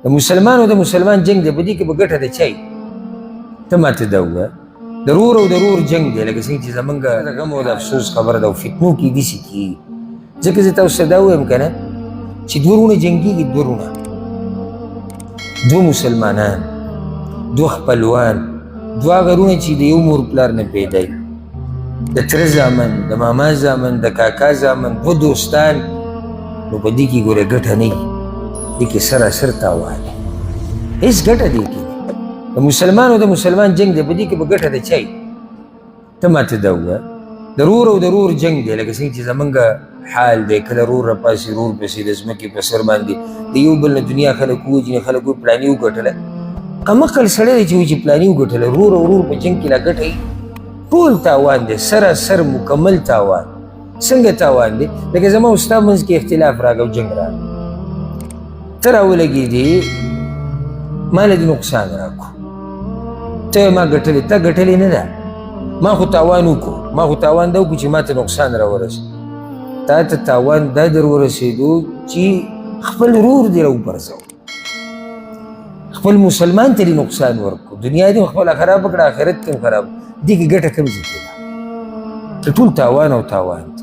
د مسلمان او د مسلمان جنګ دی، په دې کې به ګټه د چا وي؟ ته ماته دا ووایه. د رور او د رور جنګ دی، لکه څنګه چې زمونږ د غم او د افسوس خبره ده او فتنو کې داسې کېږي. ځکه زه تاسو ته دا ووایم که نه چې دوه وروڼه جنګېږي، دوه وروڼه، دوه مسلمانان، دوه خپلوان، دوه هغه وروڼه چې د یو مور پلار نه پیدا وي، د تره زامن، د ماما زامن، د کاکا زامن، دوه دوستان، نو په دې کې ګوره ګټه نه وي، دې کې سراسر تاوان دی، هېڅ ګټه دې کې نه. د مسلمان او د مسلمان جنګ دی، په دې کې به ګټه د چا وي؟ ته ماته دا ووایه. د رور او د رور جنګ دی، لکه څنګه چې زمونږ حال دی، کله رور راپاڅي رور پسې د ځمکې په سر باندې د یو بل نه دنیا خلک ووژني، خلک وایي پلاني وګټله. کمعقل سړی دی چې وایي چې پلاني وګټله، رور او رور په جنګ کې لا ګټه وي، ټول تاوان دی، سراسر مکمل تاوان. څنګه تاوان دی؟ لکه زما او ستا منځ کې اختلاف راغی او جنګ راغی، ته راولګېدې، ما له دې نقصان راکړو، ته ما ګټلې، تا ګټلې نه ده، ما خو تاوان وکړو، ما خو تاوان دا وکړو چې ما ته نقصان راورسېد، تا ته تاوان دا در ورسېدو چې خپل ورور دې راوپرځوه، خپل مسلمان ته دې نقصان ورکړو، دنیا دې هم خپله خرابه کړه، آخرت دې هم خراب. دې کې ګټه کوم ځای کې ده؟ ټول تاوان او تاوان دی.